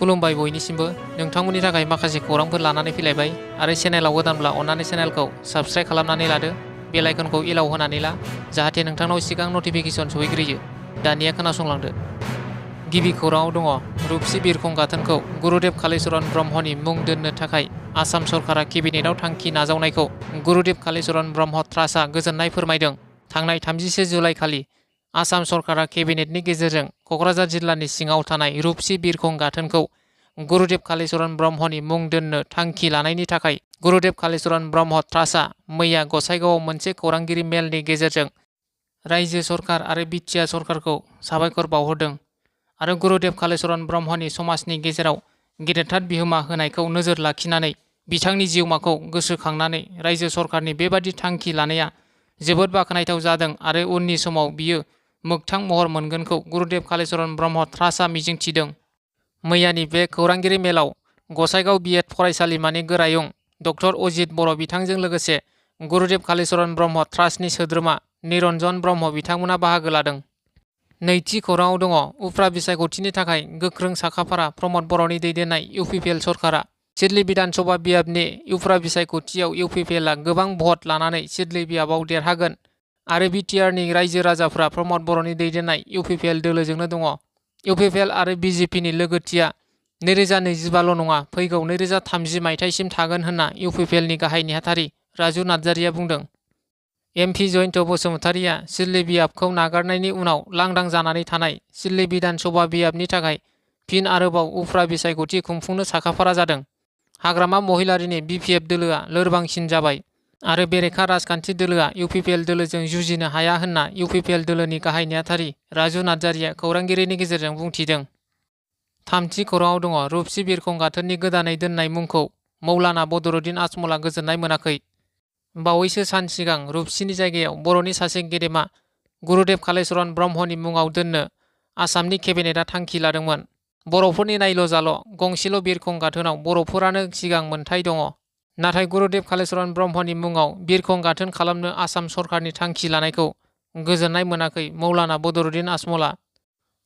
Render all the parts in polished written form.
खुलुमबाय बयनिसिमबो नोंथांमोननि थाखाय माखासे खौरांफोर लानानै फैलायबाय आरो चेनेलाव गोदानब्ला अन्नानै चेनेलखौ साबस्क्राइब खालामनानै लादो बेल आइकनखौ इलाव होनानै ला जाहाथे नोंथांनाव सिगां नटिफिकेसन सहैग्रोयो। दानिया खोनासंलांदो। गिबि खौराङाव दङ रुपसि बिरखं गाथोनखौ गुरुदेव कालीचरण ब्रह्मनि मुं दोननो थाखाय आसाम सरकारा केबिनेटआव थांखि नाजावनायखौ गुरुदेव कालीचरण ब्रह्म ट्रास्टआ गोजोननाय फोरमायदों। थांनाय 30 जुलाइ खालि आसाम सरकारा केबिनेटनि गेजेरजों क'क्राझार जिल्लानि सिङाव थानाय रुपसि बिरखं गाथोनखौ गुरुदेव कालीचरण ब्रह्मनि मुं दोननो थांखि लानायनि थाखाय गुरुदेव कालीचरण ब्रह्म ट्रास्टआ मैया गसाइगावआव मोनसे खौरांगिरि मेलनि गेजेरजों रायजो सरकार आरो बिटिआर सरकारखौ साबायखर बावहरदों आरो गुरुदेव कालीचरण ब्रह्मनि समाजनि गेजेराव गेदेरथार बिहोमा होनायखौ नोजोर लाखिनानै बिथांनि जिउमाखौ गोसोखांनानै रायजो सरकारनि बेबादि थांखि लानाया जोबोद बाख्नायथाव जादों आरो उननि समाव बियो मोगथां महर मोनगोनखौ गुरुदेव कालीचरण ब्रह्म ट्रास्टआ मिजिंथिदों। मैयानि बे खौरांगिरि मेलाव गसाइगाव बिएड फरायसालिमानि गोरायुं डक्टर अजित बर' बिथांजों लोगोसे गुरुदेव कालीचरण ब्रह्म ट्रास्टनि सोद्रोमा निरन्जन ब्रह्म बिथांमोना बाहागो लादों। नैथि खौराङाव दङ उफ्रा बिसायख'थिनि थाखाय गोख्रों साखाफारा प्रमद बर'नि दैदेननाय इउपिपिएल सरकारा सिडली बिधानसभा बियाबनि उफ्रा बिसायख'थियाव इउपिपिएलआ गोबां भट लानानै सिडली बियाबाव देरहागोन आरो बिटिआरनि रायजो राजाफ्रा प्रमद बर'नि दैदेननाय इउपिपिएल दोलोजोंनो दङ। इउपिपिएल आरो बिजेपिनि लोगोथिया 2025ल' नङा फैगौ 2030 मायथाइसिम थागोन होनना इउपिपिएलनि गाहाय नेहाथारि राजु नार्जारिया बुंदों। एमपि जयन्त बसुमतारिया सिडली बियाबखौ नागारनायनि उनाव लांदां जानानै थानाय सिडली बिधानसभा बियाबनि थाखाय फिन आरोबाव उफ्रा बिसायख'थि खुंफुंनो साखाफारा जादों। हाग्रामा महिलारिनि बिपिएफ दोलोआ लोरबांसिन जाबाय आरो बेरेखा राजखान्थि दोलोआ इउपिपिएल दोलोजों जुजिनो हाया होनना इउपिपिएल दोलोनि गाहाय नेहाथारि राजु नार्जारिया खौरांगिरिनि गेजेरजों बुंथिदों। थामथि खौराङाव दङ रुपसि बिरखं गाथोननि गोदानै दोननाय मुंखौ मौलाना बदरुद्दिन आजमलआ गोजोननाय मोनाखै। बावैसो सान सिगां रुपसिनि जायगायाव बर'नि सासे गेदेमा गुरुदेव कालीचरण ब्रह्मनि मुङाव दोननो आसामनि केबिनेटआ थांखि लादोंमोन। बर'फोरनि नायल' जाल' गंसेल' बिरखं गाथोनाव बर'फोरानो सिगां मोनथाय दङ। नाथाय गुरुदेव कालीचरण ब्रह्मनि मुङाव बिरखं गाथोन खालामनो आसाम सरकारनि थांखि लानायखौ गोजोननाय मोनाखै मौलाना बदरुद्दिन आजमलआ।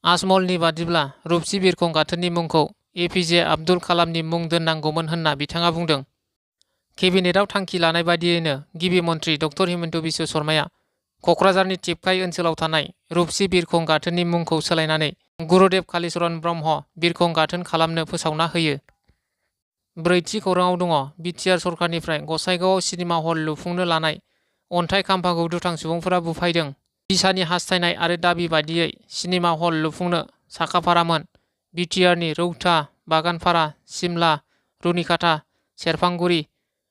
आजमलनि बादिब्ला रुपसि बिरखं गाथोननि मुंखौ एपिजे आब्दुल कालामनि मुं दोननांगौमोन होनना बिथाङा बुंदों। केबिनेटआव थांखि लानाय बादियैनो गिबि मन्थ्रि डक्टर हिमन्त बिश्व शर्माया क'क्राझारनि टिपकाइ ओनसोलाव थानाय रुपसि बिरखं गाथोननि मुंखौ सोलायनानै गुरुदेव कालीचरण ब्रह्म बिरखं गाथोन खालामनो फोसावना होयो। ब्रैथि खौराङाव दङ बिटिआर सरकारनिफ्राय गसाइगावआव सिनेमा हल लुफुंनो लानाय अन्थाइ खाम्फाखौ दुथां सुबुंफोरा बुफायदों। बिसानि हास्थायनाय आरो दाबि बादियै सिनेमा हल लुफुंनो साखाफारामोन बिटिआरनि रौता, बागानपारा, सिमला, रुनिकाटा, सेरफांगुरि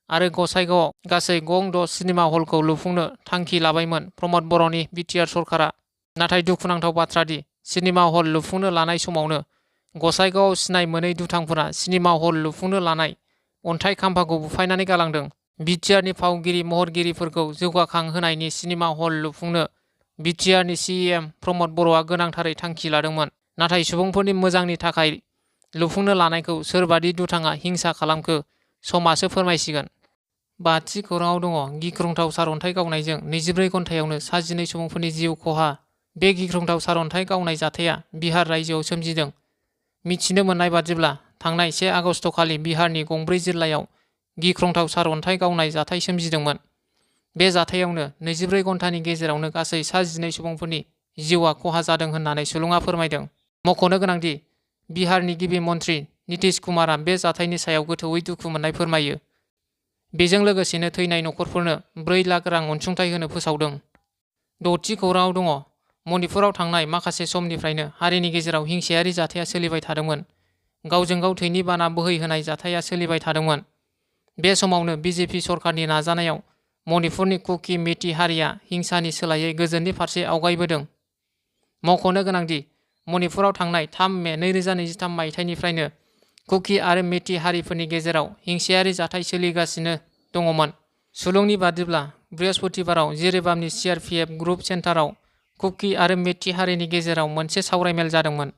आरो गसाइगावआव गासै गं 6 सिनेमा हलखौ लुफुंनो थांखि लाबायमोन प्रमद बर'नि बिटिआर सरकारा। नाथाय दुखुनांथाव बाथ्रादि सिनेमा हल लुफुंनो लानाय समावनो गसाइगावआव सिनाय मोनै दुथांफोरा सिनेमा हल लुफुंनो लानाय अन्थाइ खाम्फाखौ बुफायनानै गालांदों। बिटिआरनि फावगिरि महरगिरिफोरखौ जौगाखांहोनायनि सिनेमा हल लुफुंनो बिटिआरनि सिएम प्रमद बर'आ गोनांथारै थांखि लादोंमोन। नाथाय सुबुंफोरनि मोजांनि थाखाय लुफुंनो लानायखौ सोरबादि दुथाङा हिंसा खालामखो समासो फोरमायसिगोन। बाथि खौराङाव दङ गिख्रंथाव सारअन्थाइ गावनायजों 24 घन्टायावनो सा 12 सुबुंफोरनि जिउ खहा। बे गिख्रंथाव सारअन्थाइ गावनाय जाथाया बिहार रायजोआव सोमजिदों। मिथिनो मोननाय बादिब्ला थांनाय 1 आगस्ट खालि बिहारनि गंब्रै जिल्लायाव गिख्रंथाव सारअन्थाइ गावनाय जाथाय सोमजिदोंमोन। बे जाथायावनो 24 घन्टानि गेजेरावनो गासै सा 12 सुबुंफोरनि जिउआ खहा जादों होननानै सुलुङा फोरमायदों। मख'नो गोनांदि बिहारनि गिबि मन्थ्रि नितीश कुमारआ बे जाथायनि सायाव गोथौयै दुखु मोननाय फोरमायो। बेजों लोगोसेनो थैनाय नखरफोरनो 4 लाख रां अनसुंथाइ होनो फोसावदों। द'थि खौराङाव दङ मणिपुराव थांनाय माखासे समनिफ्रायनो हारिनि गेजेराव हिंसायारि जाथाया सोलिबाय थादोंमोन। गावजों गाव थैनि बाना बोहैहोनाय जाथाया सोलिबाय थादोंमोन। बे समावनो बिजेपि सरकारनि नाजानायाव मणिपुरनि कुकि मेथि हारिया हिंसानि सोलायै गोजोननि फारसे आवगायबोदों। मख'नो गोनांदि मणिपुराव थांनाय 3 मे 2023 मायथाइनिफ्रायनो कुकि आरो मेथि हारिफोरनि गेजेराव हिंसायारि जाथाय सोलिगासिनो दङमोन। सुलुंनि बादिब्ला बृहस्पतिबाराव जिरिबामनि सिआरपिएफ ग्रुप सेन्टाराव कुकि आरो मेथि हारिनि गेजेराव मोनसे सावरायमेल जादोंमोन।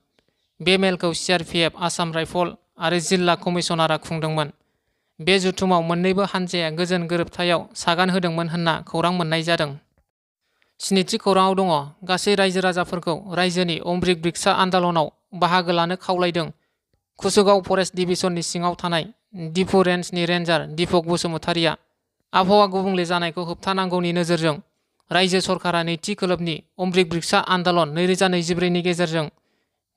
बे मेलखौ सिआरपिएफ, आसाम राइफल आरो जिल्ला कमिसनारआ खुंदोंमोन। बे जथुमाव मोन्नैबो हान्जाया गोजोन गोरोबथायाव सागान होदोंमोन होनना खौरां मोननाय जादों। स्निथि खौराङाव दङ गासै रायजो राजाफोरखौ रायजोनि अमृत बृक्षा आन्दलनाव बाहागो लानो खावलायदों कुसुगाव फरेस्ट डिभिजननि सिङाव थानाय दिफु रेन्जनि रेन्जार दीपक बसुमतारिया आबहावा गुबुंले जानायखौ होबथानांगौनि नोजोरजों रायजो सरकारा नैथि खोलोबनि अमृत बृक्षा आन्दलन 2024 नि गेजेरजों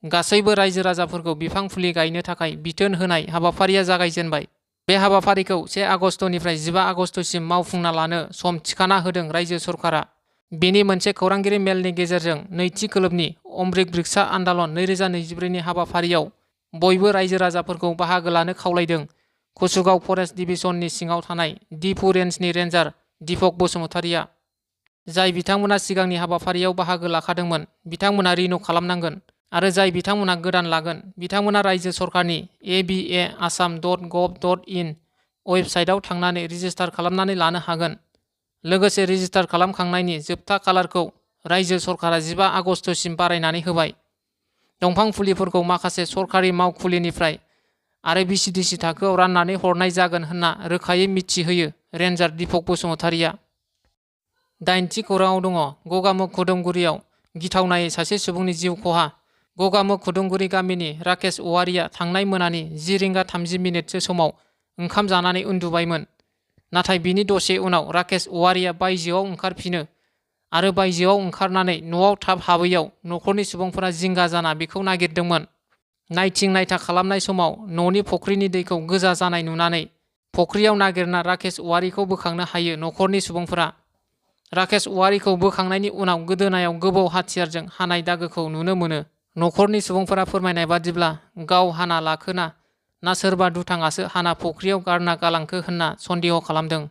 गासैबो रायजो राजाफोरखौ बिफां फुलि गायनो थाखाय बिथोन होनाय हाबाफारिया जागायजेनबाय। बे हाबाफारिखौ 1 आगस्तनिफ्राय 15 आगस्तसिम मावफुंना लानो सम थिखाना होदों रायजो सरकारा। बेनि मोनसे खौरांगिरि मेलनि गेजेरजों नैथि खोलोबनि अमृत बृक्षा आन्दलन 2024 नि हाबाफारियाव बयबो रायजो राजाफोरखौ बाहागो लानो खावलायदों। कुसुगाव फरेस्ट डिभिजननि सिङाव थानाय दिफु रेन्जनि रेन्जार दीपक बसुमतारिया जाय बिथांमोना सिगांनि हाबाफारियाव बाहागो लाखादोंमोन बिथांमोना रिनिउ खालामनांगोन आरो जाय बिथांमोना गोदान लागोन बिथांमोना रायजो सरकारनि aba.assam.gov.in वेबसाइटआव थांनानै रेजिस्टार खालामनानै लानो हागोन। लोगोसे रेजिस्टार खालामखांनायनि जोबथा खालारखौ रायजो सरकारा 15 आगस्तसिम बारायनानै होबाय। दंफां फुलिफोरखौ माखासे सरकारि मावखुलिनिफ्राय आरो बिसिडिसि थाखोआव राननानै हरनाय जागोन होनना रोखायै मिथिहोयो रेन्जार दीपक बसुमतारिया। 8थि खौराङाव दङ गगामुख खुदुमगुरियाव गिथावनायै सासे सुबुंनि जिउ खहा। गगामुख खुदुमगुरि गामिनि राकेश औवारिया थांनाय मोनानि 10 रिंगा 30 मिनिटसो समाव ओंखाम जानानै उन्दुबायमोन। नाथाय बिनि दसे उनाव राकेश औवारिया बायजोआव ओंखारफिनो आरो बायजोआव ओंखारनानै न'आव थाब हाबैयाव न'खरनि सुबुंफोरा जिंगा जाना बेखौ नागिरदोंमोन। नायथिं नायथा खालामनाय समाव न'नि फुख्रिनि दैखौ गोजा जानाय नुनानै फुख्रियाव नागिरना राकेश औवारिखौ बोखांनो हायो न'खरनि सुबुंफोरा। राकेश औवारिखौ बोखांनायनि उनाव गोदोनायाव गोबौ हाथियारजों हानाय दागोखौ नुनो मोनो। न'खरनि सुबुंफोरा फोरमायनाय बादिब्ला गाव हाना लाखोना ना सोरबा दुथाङासो हाना फुख्रियाव गारना गालांखो होनना सन्देह खालामदों।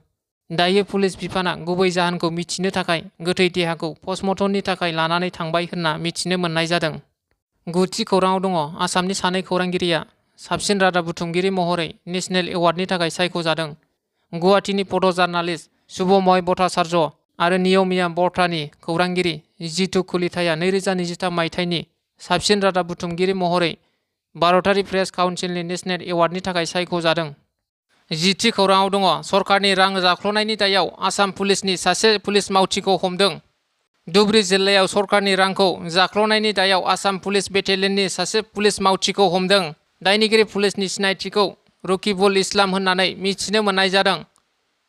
दायो पुलिस बिफाना गुबै जाहोनखौ मिथिनो थाखाय गोथै देहाखौ पस्टमर्टमनि थाखाय लानानै थांबाय होनना मिथिनो मोननाय जादों। 9थि खौराङाव दङ आसामनि सानै खौरांगिरिया साबसिन रादाब बुथुमगिरि महरै नेशनेल एवार्डनि थाखाय सायख'जादों। गुवाहाटीनि फट' जार्नालिस्ट शुभमय भट्टाचार्य आरो नियमिया बर्तानि खौरांगिरि जितु कलिताया 2023 मायथाइनि साबसिन रादाब बुथुमगिरि महरै भारतारि प्रेस काउन्सिलनि नेशनेल एवार्डनि थाखाय सायख'जादों। 10थि खौराङाव दङ सरकारनि रां जाख्ल'नायनि दायाव आसाम पुलिसनि सासे पुलिस मावथिखौ हमदों। धुबरी जिल्लायाव सरकारनि रांखौ जाख्ल'नायनि दायाव आसाम पुलिस बेटेलियननि सासे पुलिस मावथिखौ हमदों। दायनिगिरि पुलिसनि सिनायथिखौ रकिबुल इस्लाम होननानै मिथिनो मोननाय जादों।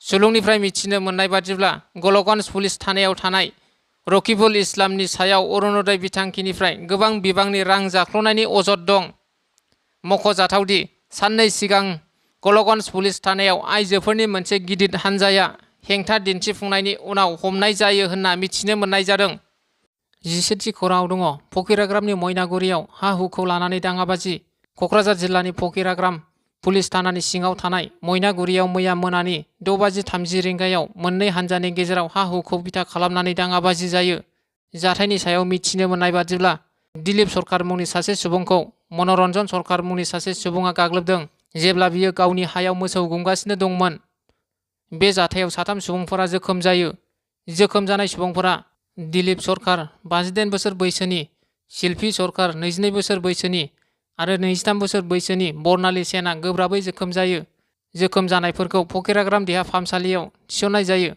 सुलुंनिफ्राय मिथिनो मोननाय बादिब्ला गलगन्ज पुलिस थानायाव थानाय रकिबुल इस्लामनि सायाव अरुणोदय बिथांखिनिफ्राय गोबां बिबांनि रां जाख्ल'नायनि अजद दं। मख'जाथावदि साननै सिगां गलगन्ज पुलिस थानायाव आइजोफोरनि मोनसे गिदिर हानजाया हेंथा दिन्थिफुंनायनि उनाव हमनाय जायो होनना मिथिनो मोननाय जादों। 11थि खौराङाव दङ फकिराग्रामनि मयनागुरियाव हा हुखौ लानानै दाङाबाजि। क'क्राझार जिल्लानि फकिराग्राम पुलिस थानानि सिङाव थानाय मयनागुरियाव मैया मोनानि 6:30 रिंगायाव मोननै हानजानि गेजेराव हा हुखौ बिथा खालामनानै दाङाबाजि जायो। जाथायनि सायाव मिथिनो मोननाय बादिब्ला दिलीप सरकार मुंनि सासे सुबुंखौ मनरन्जन सरकार मुंनि सासे सुबुङा गाग्लोबदों जेब्ला बियो गावनि हायाव मोसौ गुमगासिनो दंमोन। बे जाथायाव 3 सुबुंफोरा जोखोम जायो। जोखोम जानाय सुबुंफोरा दिलीप सरकार 58 बोसोर बैसोनि, शिल्पी सरकार 22 बोसोर बैसोनि आरो 23 बोसोर बैसोनि बर्नाली सेनआ गोब्राबै जोखोम जायो। जोखोम जानायफोरखौ फकिराग्राम देहा फाहामसालियाव थिसननाय जायो।